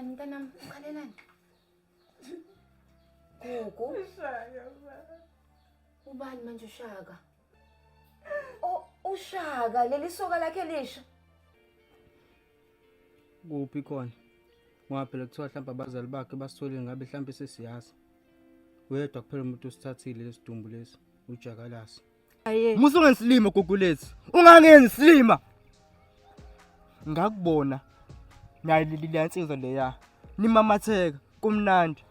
Ukhalelani mntanami? Ukhalelani? Gugu. Ushaka ma. Ubani manje uShaka? O uShaka leli soka lakhe lisha. Kuphi khona? Ngoba phela kuthiwa mhlawumbe abazali bakhe basitholile ngabe mhlawumbe sesiyazi. Uyedwa kuphela umuntu osithathile lesidumbu lesi, uJakalasi. Musa ungensilima Gugulethu. Ungangenzi silima. Ngakubona naye leli leyansizwa leya. Nimamatheka kumnandi.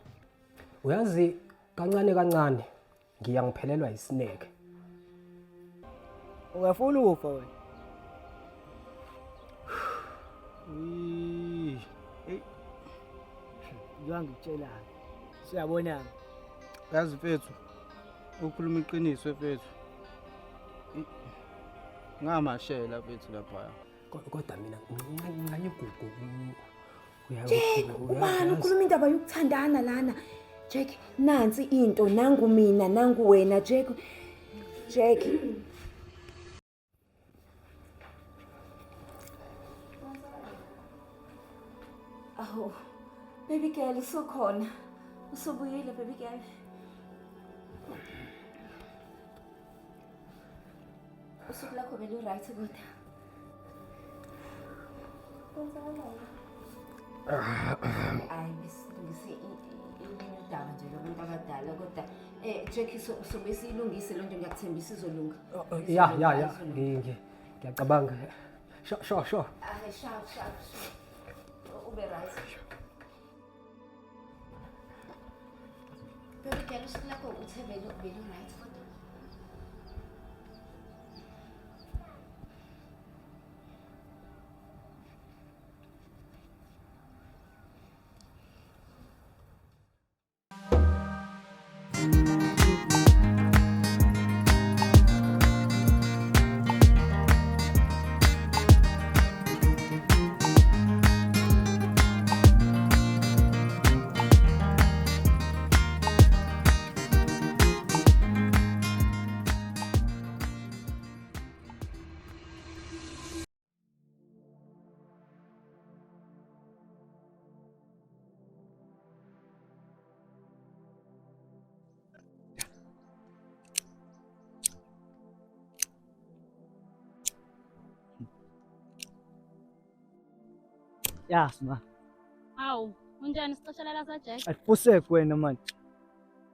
Uyazi kancane kancane ngiya ngiphelelwa isineke. Uyafuna ukufa wena? Hey, Njengoba ngikutshelana. Siyabonana. Yazi mfethu, ukhuluma iqiniso mfethu. Ngamashela mfethu lapha. Kodwa mina ngincane ugugu. Jack, ubani ukhuluma indaba yokuthandana lana? Jack, nansi into, nangu mina, nangu wena, Jack. Jack. Awu, baby girl usukhona. Usubuyile baby girl. Usuku lakho belu-right kodwa. Hayi besilungise elinye udaba nje lwabantu abadala kodwa um Jackie sobe siyilungise loo nto ngiyakuthembisa izolunga. Oh, oh, ya ya ya ngiyacabanga. Sure sure sure. Hayi sharp sharp. Ube right. Baby girl usuku lakho uthe belu right kodwa. Ya sma. Hawu, unjani sixeshelala saJack? Alifusek wena manje.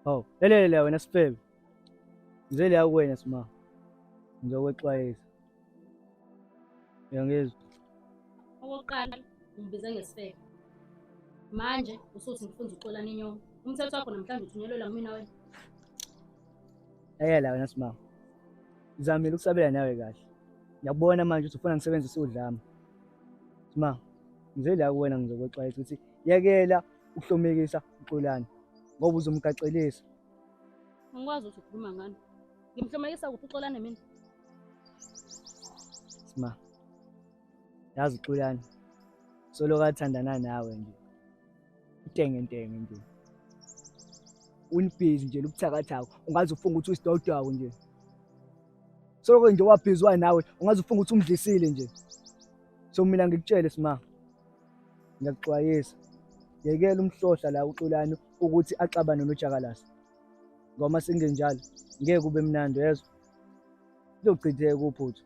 Hawu, lelele wena sifebe. Ngizele la kuwena sma. Ngizokwexwayisa. Uyangizwa? Okokuqala ungibize ngesifebe. Manje usuthi ngifunza uxolani inyongo. Umthetho wakho namhlanje uthunyelelwa kumina wena. Lalela wena Simanga. Ngizamile ukusabela nawe kahle. Ngiyakubona manje ukuthi ufuna ngisebenzise udlame. Simanga, ngize la kuwena ngizokwexwayisa ukuthi yekela ukuhlomekisa uXolani ngoba uzomgaxelisa. Angikwazi ukuthi ukhuluma ngani. Ngimhlomekisa kuphi uXolani mina? Sima. Yazi uXolani solo kathandana nawe nje. Intenge nje. Unibhizi nje lobuthakathaka ungaze ufunga ukuthi uyisidawudawu nje. Soloko nje wabhizwa nawe ungaze ufunga ukuthi umdlisile nje. So mina ngikutshele Sima. Ngiyakuxwayisa. Yekela umhlohla la uXolani ukuthi axabane noJakalasi. Ngoba singenjalo ngeke kube mnandi uyezwa. Kuzochitheka uphuthu.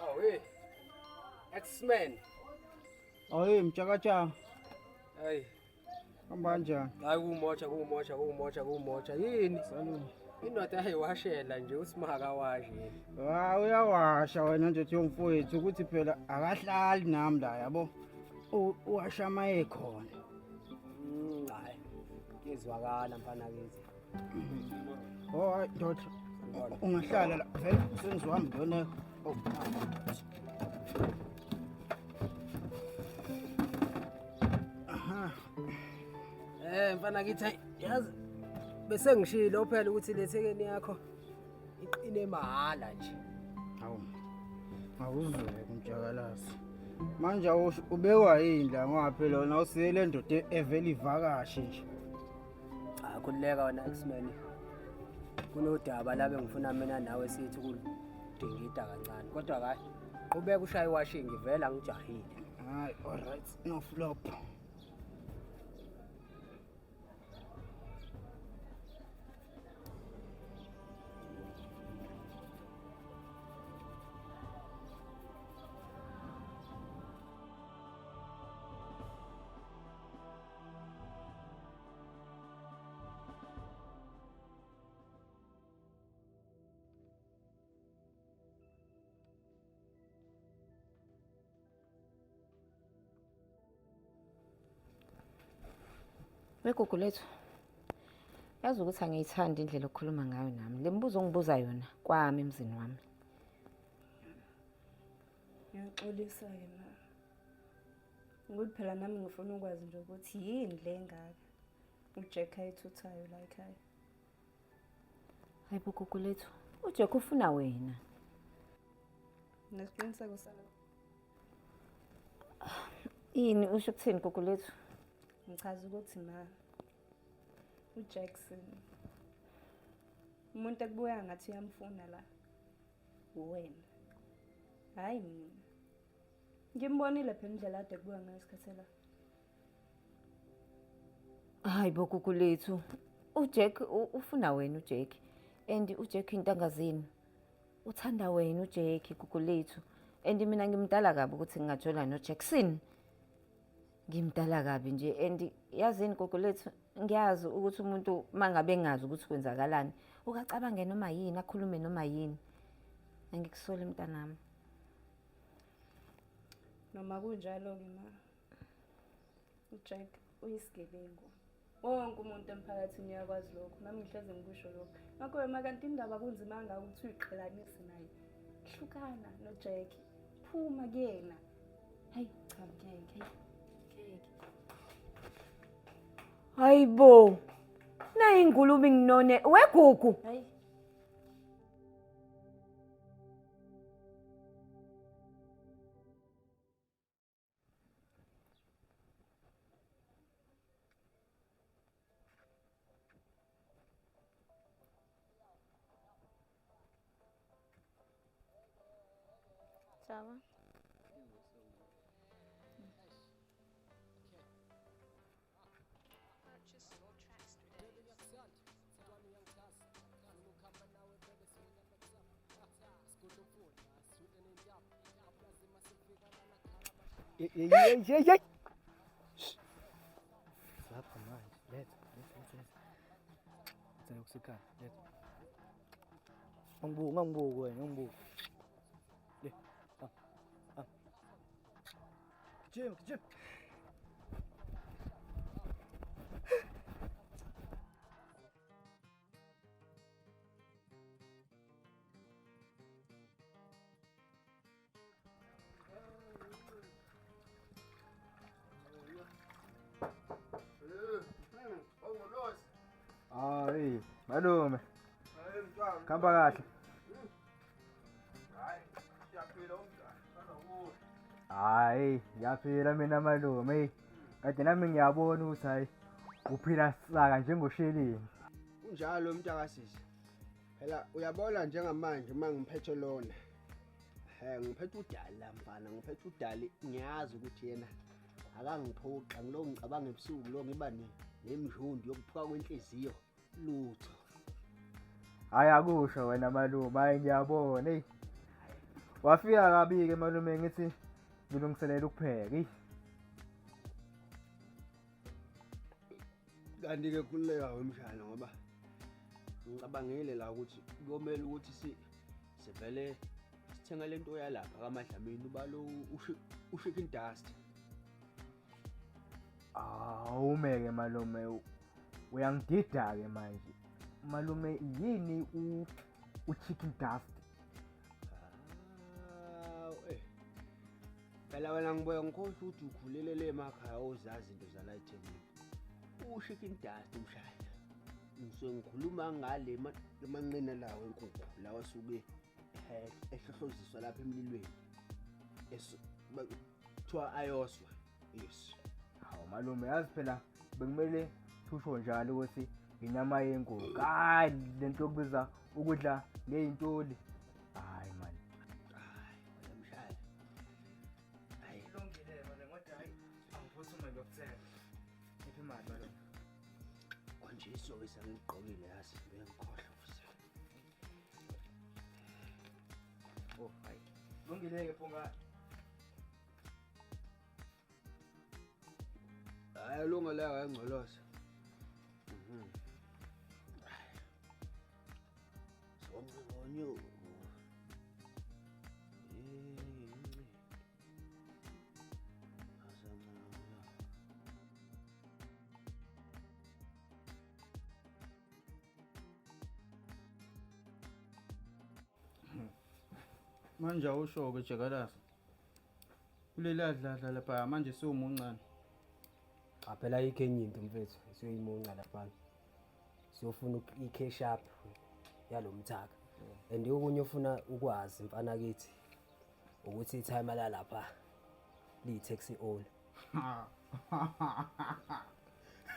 Oh, hey. X-Men. Ayi mtshakatshaka. Hey. Hamba kanjani? Hayi kumotsha kumotsha kumotsha kumotsha. Yini? Saluni. Indoda yayiwashela nje usimaka washi yini. Hayi uyawasha wena nje thi mfowethu ukuthi phela akahlali nami la yabo. Uwasha maye khona. Hayi. Kuyezwakala mfana kithi. Oh hayi ndoda. Ungahlala la vele sengizohamba ngiyoneka. Oh. Aha. Mfana kithi hayi yazi. Bese ngishilo phela ukuthi lethekeni yakho iqine mahhala nje. Hawu. Awuzwe kumjakalasi. Manje awusho ubekwa yini la ngoba phela wena usiye le ndoda evele ivakashe nje. Cha khululeka wena X-Men. Kunodaba la bengifuna mina nawe sithi ukuludingida kancane. Kodwa kahle qhubeka ushaye iwashing vele angijahile. Hayi, all right, no flop. Wegugu lethu, yazi ukuthi angiyithandi indlela okhuluma ngayo nami. Le mibuzo ongibuza yona kwami emzini wami. Ngiyaxolisa-ke ma. Ukuthi phela nami ngifuna ukwazi nje ukuthi yini le ngaka uJack ayithuthayo la ekhaya. Hayi bo gugu lethu, uJack ufuna wena. Nesiqiniseko salokho. Yini usho ukuthini gugu lethu? Ngichaza ukuthi ma uJackson umuntu ekubuya ngathi uyamfuna la uwena. Hayi mina. Ngimbonile phela indlela ade kubuya ngayo isikhathi la. Hayi bo gugu lethu, uJack ufuna wena uJack. And uJack intanga zenu. Uthanda wena uJack gugu lethu. And mina ngimdala kabi ukuthi ngingajola noJackson. Ngimdala kabi nje and yazini gugu lethu ngiyazi ukuthi umuntu mangabe engazi ukuthi kwenzakalani ukacabange noma yini akhulume noma yini. Angikusoli mntanami. Noma kunjalo-ke ma, uJack uyisigebengu. Wonke umuntu emphakathini uyakwazi lokho, nami ngihleze ngikusho lokho. Ngakho-ke ma kanti indaba kunzima kangaka ukuthi uyiqhelanise naye. Hlukana noJack, phuma kuyena. Hayi cha ngeke, ngeke. Hayi bo. Nayi ingulube nginone wegugu. Hayi. Sawa. Hey. Lapha manje, letha, letha, letha. Letha yokusikhala, letha. Angibuki, ungangibuki wena, ungibuki. Le. Ah. Ah. Gijima, gijima. Hayi, malume. Khamba kahle. Hayi, ngiyaphila mina malume. Kade nami ngiyabona ukuthi hayi uphila saka njengosheleni. Kunjalo mntakasisi. Phela uyabona njengamanje uma ngiphethe lona. Ngiphethe udali la mfana, ngiphethe udali ngiyazi ukuthi yena akangiphoxa ngilo ngicabanga ebusuku lo ngiba nemjundu yokuphuka kwenhliziyo lutho. Hayi akusho wena malume, hayi ngiyabona hey. Wafika kabi ke malume ngithi ngilungiselela ukupheka. Hey. Kanti ke khululeka wemshana ngoba ngicabangile la ukuthi kuyomela ukuthi sivele sithenga lento yalapha kaMadlamini ubalo ushicken dust. Awumeke malume, uyangidida ke manje. Malume yini u-chicken dust? Phela wena ngibuye ngikhohlwa ukuthi ukhulelele emakhaya ozazi into zala eThekwini. U-chicken dust mshana. Ngisuke ngikhuluma ngale manqina lawo enkukhu lawa asuke ehlohloziswa lapha emlilweni. Kuthiwa ayoswa. Yes. Hawu malume, yazi phela bekumele tusho njalo ukuthi inyama yenkukhu. Hayi lento yokubiza ukudla ngey'ntoli. Hayi mani. Hayi, wena mshaya. Hayi. Kulungile manje kodwa hayi angiphuthume ngiyokuthenga. Iphi imali malume? Konje isokisi angigqokile yazi bengikhohlwa futhi. Oh hayi. Lungile-ke Phunga. Hayi lunga la ngcolosa. Sonqonyo. Manje awusho-ke Jakalasi. Kuleli dladla lapha manje siwumuncane. Cha phela ayikho enye into mfethu siyoyimunca laphana. Siyofuna i-cash up yalo mthaka. And okunye ofuna ukwazi mfana kithi ukuthi i-timer la lapha liyi-taxi owner.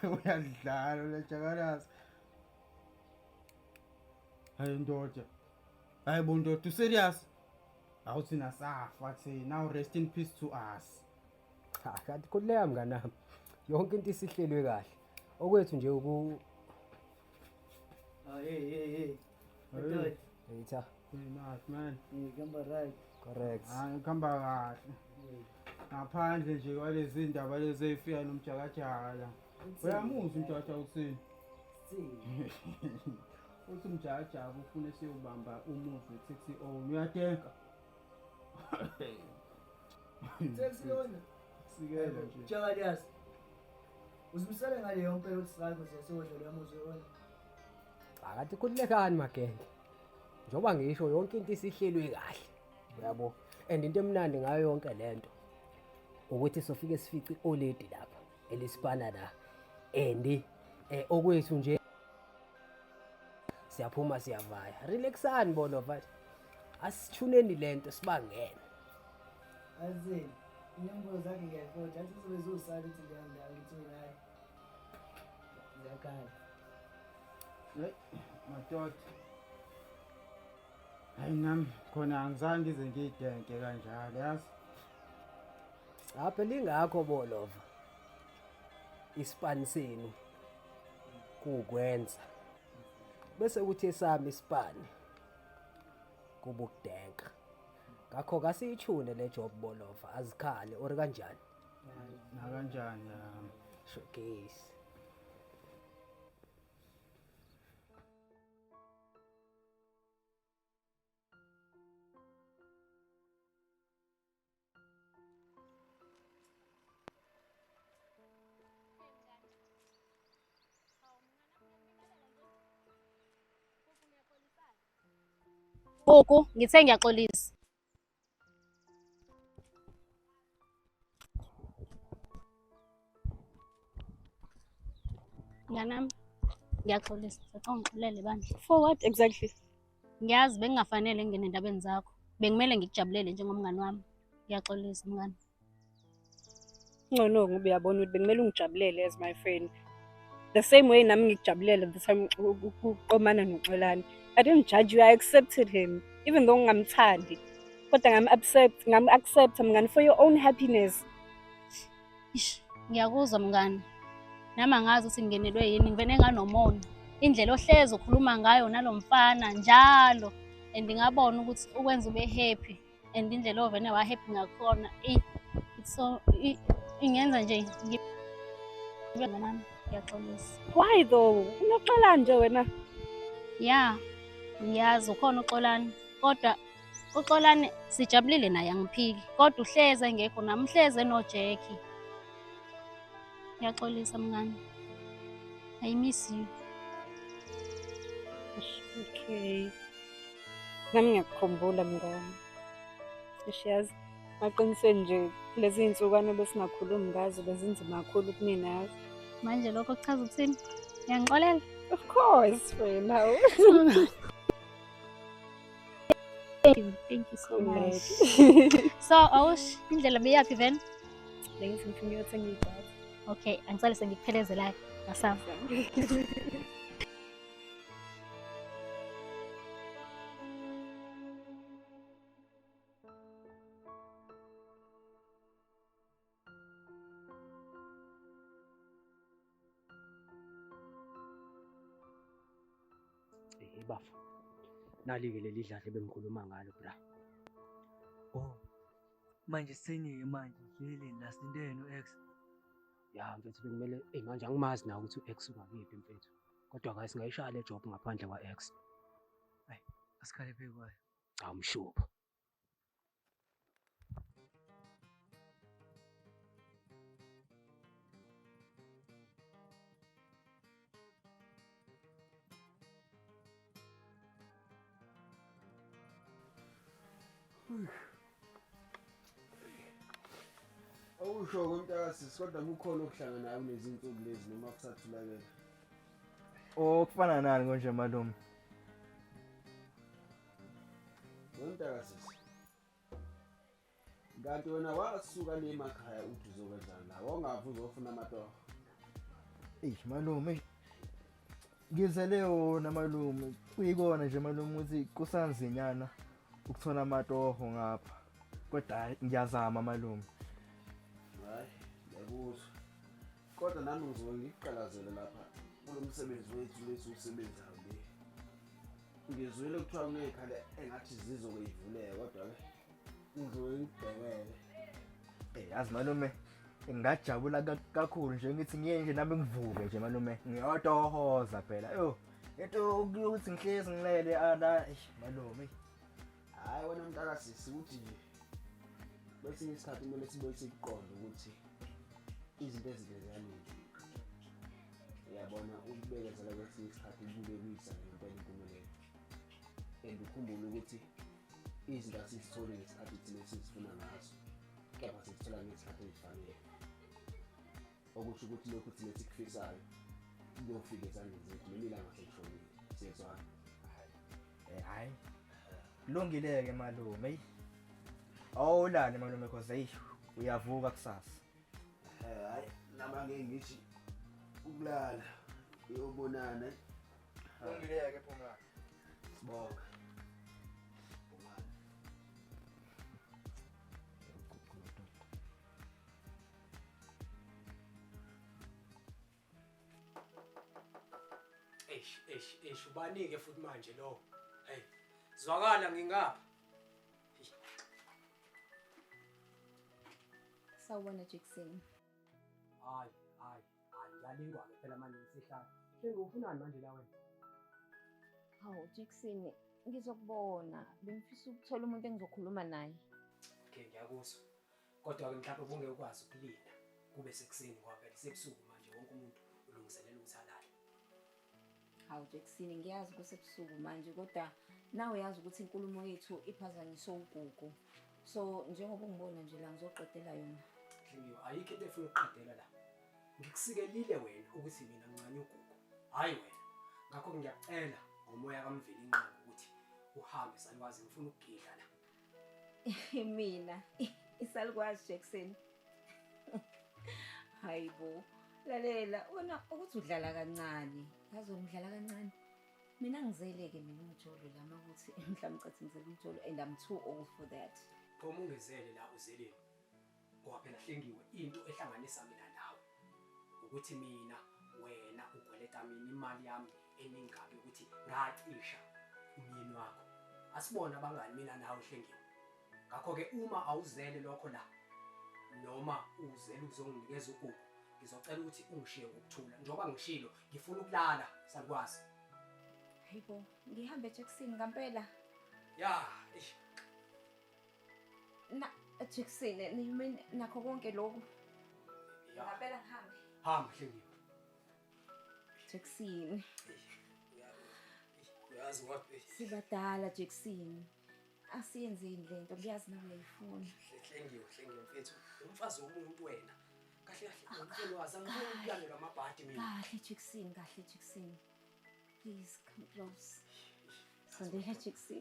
Uyadlala le Jakalasi. Hayi ndoda. Hayi bo ndoda, userious? Awu thina safa thina, rest in peace to us. Cha kanti khululeka mnganami. Yonke into isihlelwe kahle. Okwethu nje uku Ah, hey, hey, hey. Madoda. Hey, Nice man. Hey, kuhamba right. Correct. Hayi kuhamba kahle. Ngaphandle nje kwalezi ndaba lezi ezifika nomjakajaka la. Uyamuzwa umjakajaka uthini? Sithini? Uthi umjakajaka ufuna siyobamba umuzi we-taxi owner. Uyatenka. Taxi owner. Sikela nje. Jakalasi. Uzimisele ngale yonke ukuthi sakho siyodla lo muzi owner. Cha kanti khululekani magenge. Njengoba ngisho yonke into isihlelwe kahle. Uyabo? And into emnandi ngayo yonke lento ukuthi sofike sifice i-oledi lapha elisipana la. And okwethu nje siyaphuma siyavaya. Relaxani bona mfana. Asithuneni lento sibangene. Azini. Inyambulo zakhe ngiyayifota. Athi uzobe zosala ukuthi ngiyanda ngithi mina hayi. Ziyakhala. Hey, madoda. Hayi nami khona angizange ngize ngiyidenke kanjalo yazi. Cha phela ingakho bolova. Isipani senu kukwenza. Bese kuthi esami isipani kuba ukudenka. Ngakho kasiyithune le job bolova azikhale or kanjani? Nakanjani ya. Showcase. Gugu, ngithe ngiyaxolisa. Mnganami, ngiyaxolisa. Sacela ungixolele bandla. For what exactly? Ngiyazi bengingafanele ngingene endabeni zakho. Bekumele ngikujabulele njengomngani wami. Ngiyaxolisa mngani. Ngcono ngoba uyabona ukuthi bekumele ungijabulele as my friend. The same way nami ngikujabulela the time uqomana noXolani. I didn't judge you, I accepted him. Even though ngingamthandi. Kodwa ngam-accept, ngam-accept mngani for your own happiness. Ish, ngiyakuzwa mngani. Nami angazi ukuthi ngingenelwe yini, ngivene nganomona. Indlela ohlezi ukhuluma ngayo nalomfana njalo and ngabona ukuthi ukwenza ube happy and indlela ovene wa happy ngakhona it's so ingenza nje ngibe nami ngiyaxolisa. Why though? Unoxolani nje wena? Ya, ngiyazi ukhona uXolani kodwa uXolani sijabulile naye angiphiki kodwa uhleze engekho nami uhleze noJackie. Ngiyaxolisa mngani. I miss you. Okay. Nami ngiyakukhumbula mngani. Ishiyazi, maqinisweni nje lezi iy'nsukwana besingakhulumi ngazo bezinzima kakhulu kumina yazi. Manje lokho kuchaza ukuthini? Uyangixolela? Of course, friend. How? Thank you so much. So, awush, indlela beyaphi vele? Bengithi ngifuna uyothenga idatha. Okay, angicela sengikuphelezela ngasasa. Eh bafo. Nali-ke leli dladla ebengikhuluma ngalo bra. Oh. Manje senike manje vele nasindene u-ex. Ya mfethu bekumele eh manje angimazi nawe ukuthi u-ex ungakephi mfethu. Kodwa guys singayishaya le job ngaphandle kwa-ex. Hayi, asikhale phezu kwayo. Cha umshupho. Awusho komntakasisi kodwa kukhona okuhlanganayo kulezi nsuku lezi noma kusathulakele. Oh, kufana nani konje malume? Wemntakasisi. Kanti wena wasuka le emakhaya uthi uzokwenzani la? Wawungavi uzofuna amatoho. Eish malume. Ngizele wona malume. Kuyikona nje malume ukuthi kusanzinyana ukuthola amatoho ngapha. Kodwa hhayi ngiyazama malume. Hayi, ngiyakuzwa. Kodwa nami ngizoke ngikuqalazele lapha kulo msebenzi wethu lesiwusebenzayo le. Ngizwile kuthiwa kuney'khala engathi zizoke yivuleke kodwa-ke ngizoke ngikubhekele. Eh yazi malume ngingajabula kakhulu nje ngithi ngiye nje nami ngivuke nje malume ngiyotohoza phela. Yo, into yokuthi ngihlezi ngilele ala eish malume. Hhayi wena mntakasisi ukuthi nje kwesinye isikhathi kumele sibuye sikuqonde ukuthi izinto ezinhle ziyaningi. Uyabona ukubekezela kwesinye isikhathi kube kuyisa ngempela impumelelo. And ukhumbule ukuthi izinto asizitholi ngesikhathi thina esizifuna ngaso, kepha sizithola ngesikhathi ezifanele. Okusho ukuthi lokhu thina esikufisayo kuyofika ezandleni zethu noma ilanga selishonile. Siyezwana. Eh hayi. Kulungile-ke malume. Eyi. Awulale malume cause eyi uyavuka kusasa. Eh hayi nami angeke ngithi ukulala uyobonana. Kulungile-ke Phumlani. Sibonga. Phumlani. Eish eish eish ubanike futhi manje lo. Hey, zwakala ngingapha. Sawubona Jackson. Hayi, hayi, hayi, ngiyalingwa ke phela manje ngisihlala. Hlengi ufunani manje la wena? Hawu Jackson, ngizokubona. Bengifisa ukuthola umuntu engizokhuluma naye. Okay, ngiyakuzwa. Kodwa ke mhlawumbe ubungeke ukwazi ukulinda kube sekuseni ngoba phela sebusuku manje wonke umuntu ulungiselela ukuthi alale. Hawu Jackson, ngiyazi kusebusuku manje kodwa nawe uyazi ukuthi inkulumo yethu iphazanyiswe uGugu. So njengoba ungibona nje la ngizoqedela yona. Hlengiwe, ayikho into efuna ukuqedela la. Ngikusikelile wena ukuthi mina ngincane uGugu, hhayi wena. Ngakho ngiyakucela ngomoya kaMvelinqangi ukuthi uhambe salukazi ngifuna ukugidla la. Mina isalukwazi Jackson. Hayibo, lalela wena ukuthi udlala kancane. Yazi wena udlala kancane. Mina ngizele-ke mina umjolo la makuthi mhlawumbe cathi ngizele umjolo and I'm too old for that. Phuma ungezele la uzeleni. Ngoba phela Hlengiwe into ehlanganisa mina nawe ukuthi mina wena ukweleta mina imali yami eningi kabi ukuthi ngacisha umyeni wakho. Asibona abangani mina nawe Hlengiwe. Ngakho-ke uma awuzele lokho la noma uzele uzonginikeza uGugu, ngizocela ukuthi ungishiye ngokuthula. Njengoba ngishilo ngifuna ukulala salukazi. Hayibo, ngihambe Jackson ngampela. Ya, eish. Na Jackson, you mean nakho konke lokhu? Ya. Ngampela ngihambe. Hamba Hlengiwe. Jackson. Uyazi what? Sibadala Jackson. Asiyenzeni lento, ngiyazi nawe uyayifuna. Hlengiwe, Hlengiwe mfethu, umfazi womuntu wena. Kahle kahle umfelwazi angifuni ukulandelwa amabhadi mina. Kahle Jackson, kahle Jackson. Please come close. Sondela, Jixie.